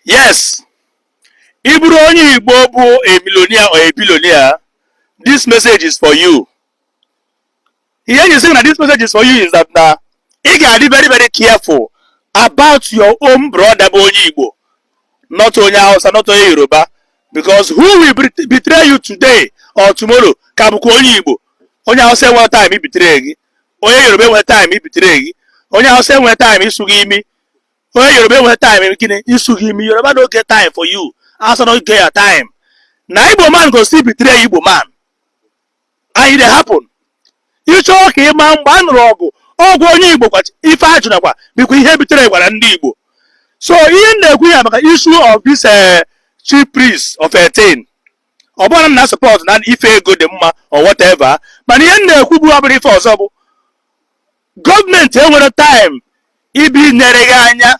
Yes, ị bụrụ onye Igbo bụ a millionaire or a billionaire, this message is for you. Ihe eji sị na this message is for you is that na ị ga-adị very, very careful about your own brother bụ onye Igbo, not onye Hausa, not onye Yoruba, because who will betray you today or tomorrow ka bụkwa onye Igbo. Onye Hausa enwe time ibetray gị, onye Yoruba enwe time ibetray gị, onye Hausa enwe time ịsụ gị imi, onye Yoruba enwe time gịnị ịsụ gị imi. Yoruba no get time for you, Hausa no get your time. Na Igbo man go still betray Igbo man, and e dey happen. Ịchọọ ka ị maa mgbe a nụrụ ọgụ ọgwụ onye Igbo kwa ife ajụ nakwa bikwa ihe bitere gwara ndị Igbo. So ihe m na-ekwu ya maka issue of this chief priest of 18, ọ bụrụ na m na support na ife ego dị mma or whatever, mana ihe m na-ekwu bụ ọ bụrụ ife ọzọ bụ gọọmenti enwere time ibi nyere gị anya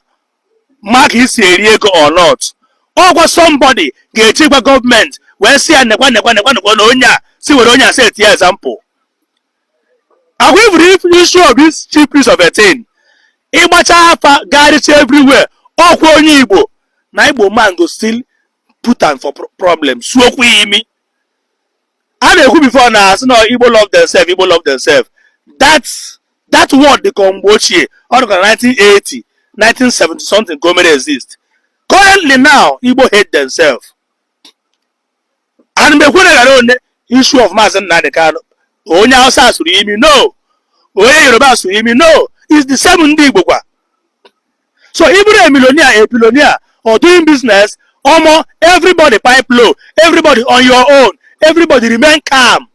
ma ka isi eri ego or not. Ọgwa somebody ga-echekwa gọọmenti wee sị ya nekwa, nekwa, nekwa, nekwa na onye a si were onye a set ya example. Agwa ifuru issue of this chief priest of 18, ịgbacha afa gagharịcha everywhere, ọkwa onye Igbo na Igbo man go still put am for problem, suokwu ya imi. A na-ekwu before na asị na Igbo love themselves, Igbo love themselves. That word dị ka mgbe ochie, ọ dịka na 1980, 1970 something ka o mere exist. Currently now, Igbo hate themselves. And mgbe ekwu na gara one issue of Maazị Nnamdi Kanu, onye Hausa sụrụ imi? No. Onye Yoruba sụrụ imi? No. It's the same ndị Igbo kwa. So ị bụrụ a millionaire, a billionaire or doing business, omo, everybody pipe low, everybody on your own, everybody remain calm,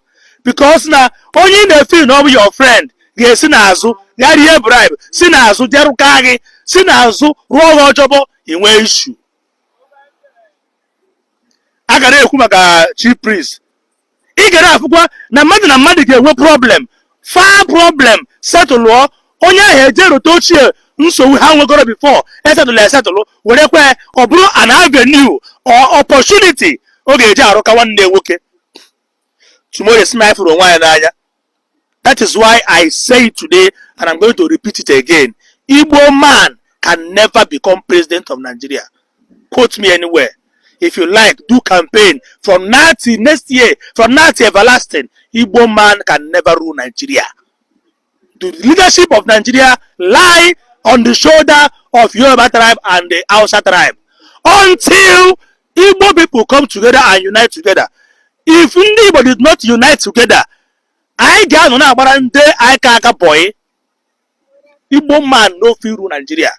because na onye ị na-efeel na ọ bụ your friend ga-esi n'azụ ya rie bribe, si n'azụ jerụka gị, si n'azụ rụọ gị ọjọbọ, inwe issue. A ga na-ekwu maka chief priest, ị ga na-afụkwa na mmadụ ga-enwe problem, far problem settlelụọ, onye ahụ eje rute ochie nsogbu ha nwegoro before esettlelụ esettlelụ, were kwe ọ bụrụ an avenue or opportunity ọ ga-eji arụka nwanne nwoke. Tomorrow esi na ifuru onwe anyị n'anya. That is why I say it today and I'm going to repeat it again: Igbo man can never become president of Nigeria. Quote me anywhere if you like. Do campaign from now till next year, from now till everlasting. Igbo man can never rule Nigeria. The leadership of Nigeria lie on the shoulder of Yoruba tribe and the Hausa tribe until Igbo people come together and unite together. If ndị Igbo did not unite together, anyị ga-anọ na-agbara ndị aka aka boy. Igbo man no fit rule Nigeria.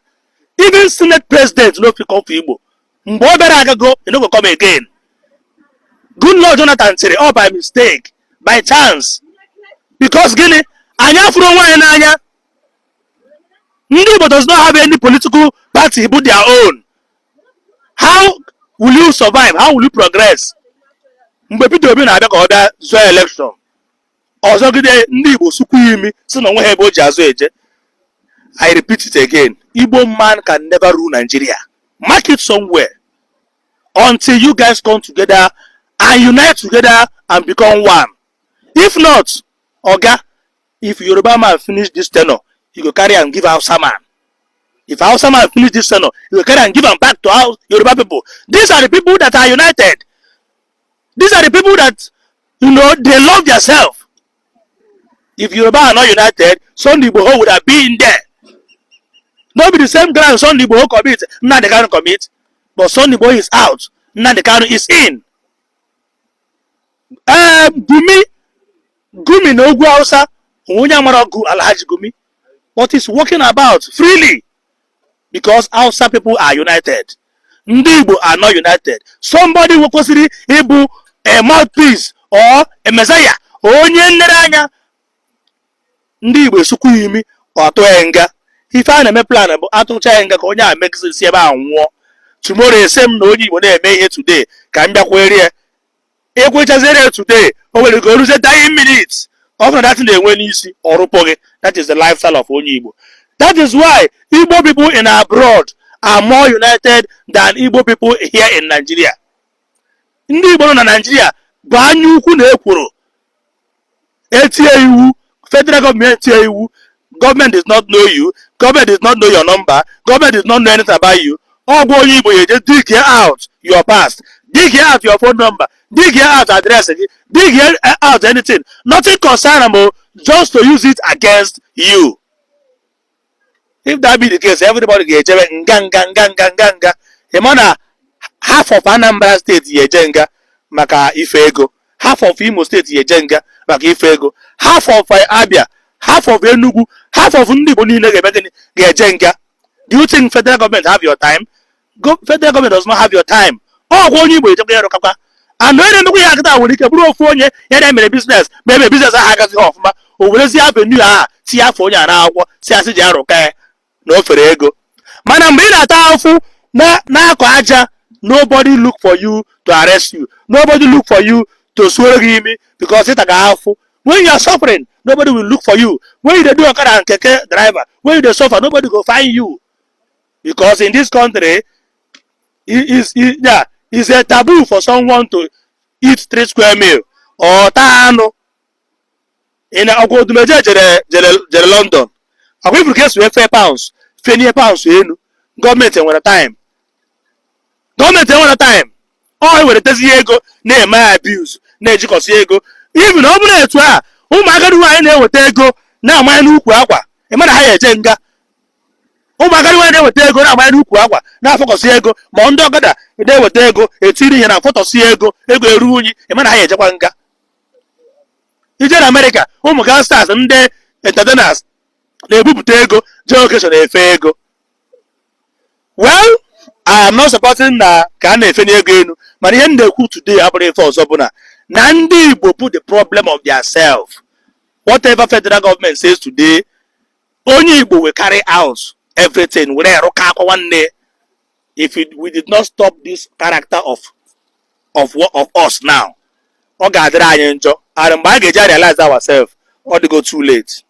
Even senate president no fit come for Igbo. Mgbe ọ bịara agago, e no go come again. Goodluck Jonathan sịrị all by mistake, by chance, because gịnị? Anyị afụrụ onwe anyị n'anya. Ndị Igbo does not have any political party bụ their own. How will you survive? How will you progress? Mgbe Peter Obi na-abịa ka ọ bịa zụọ election ọzọgide, ndị Igbo sukwu ya imi si na onwe ha ebe o ji azụ eje. I repeat it again: Igbo man can never rule Nigeria. Mark it somewhere. Until you guys come together and unite together and become one. If not, oga, if Yoruba man finish this tenure, he go carry am give Hausa man. If Hausa man finish this tenure, he go carry am give am back to Yoruba people. These are the people that are united. These are the people that they love themselves. If Yoruba are not united, Sunday Igboho would have been there. No be the same ground Sunday Igboho commit, Nnamdi Kanu commit, but Sunday Igboho is out, Nnamdi Kanu is in. Gumi, Gumi na ugwu Hausa, onye amara ọgụ Alhaji Gumi, but he's walking about freely because Hausa people are united. Ndị Igbo are not united. Somebody kwesịrị ịbụ a mouthpiece or a messiah, onye nlereanya ndị Igbo, esukwu ya imi, ọ tụọ ya nga. Ife a na-eme plan bụ atụcha ya nga ka onye a megisi ebe a nwụọ. Tomorrow ese m na onye Igbo na-eme ihe today ka m bịakwere ya ekwechaziere ya today, o nwere ka o ruzie dying minutes, ọ bụrụ na that na-enwe n'isi ọrụpụ gị. That is the lifestyle of onye Igbo. That is why Igbo people in abroad are more united than Igbo people here in Nigeria. Ndị Igbo nọ na Nigeria bụ anya ukwu na ekworo. Etie iwu, federal government tie iwu, government does not know you, government does not know your number, government does not know anything about you. Ọgwụ onye Igbo ya eje dig out your past, dig out your phone number, dig out address gị, dig out anything, nothing concern am o, just to use it against you. If that be the case, everybody ga-ejebe nga, nga, nga, nga, nga, nga. Ị ma na half of Anambra State ya eje nga maka ife ego, half of Imo State ya eje nga maka ife ego, half of Abia, half of Enugu, half of ndị Igbo niile ga-eme gịnị? Ga-eje nga. Do you think federal government have your time? Go, federal government does not have your time. Ọgwụ onye Igbo ejekwa ya rụkakwa and onye na-emekwa ya akịta nwere ike bụrụ ofu onye ya na-emere business, ma eme business ahụ agazighị ọfụma, o werezie avenue ahụ tinye afọ onye a n'akwụkwọ, si asị ji arụka ya na o fere ego. Mana mgbe ị na-ata ahụhụ na na-akọ aja, nobody look for you to arrest you, nobody look for you to suoro gị imi, because ịta ga ahụhụ. When you are suffering, nobody will look for you. When you dey do okada and keke driver, when you dey suffer, nobody go find you, because in this country it is it, yeah, it's a taboo for someone to eat three square meal or taa anụ. Ị na ọgwụ Odumeje jere London, ọkwa ifuru ka esi wee fee pounds, fenie pounds elu. Gọọmenti enwere time? Gọọmenti enwere time. Ọ eweretezi ego na-eme abuse, na-ejikọsi ego. Even ọ bụrụ etu a, ụmụ agadi nwaanyị na-eweta ego na-amanye n'ukwu akwa, ịma na ha ya eje nga. Ụmụ agadi nwaanyị na-eweta ego na-amanye n'ukwu akwa, na-afọkọsị ego, ma ndị ọgada na-eweta ego etiri ihe na afọtọsi ego, ego eru unyi, ịma na ha ya ejekwa nga. Ije na Amerịka, ụmụ gangsters, ndị entertainers na-ebupụta ego jee occasion efe ego. Well, I am not supporting na ka a na-efenye ego elu, mana ihe m na-ekwu today abụrụ ife ọzọ, bụ na ndị Igbo put the problem of their self. Whatever federal government says today, onye Igbo will carry out everything were rụka akwa nwanne. If we did not stop this character of us now, ọ ga-adịrị anyị njọ, and mgbe anyị ga-eji realize ourselves, ọ dịgo too late.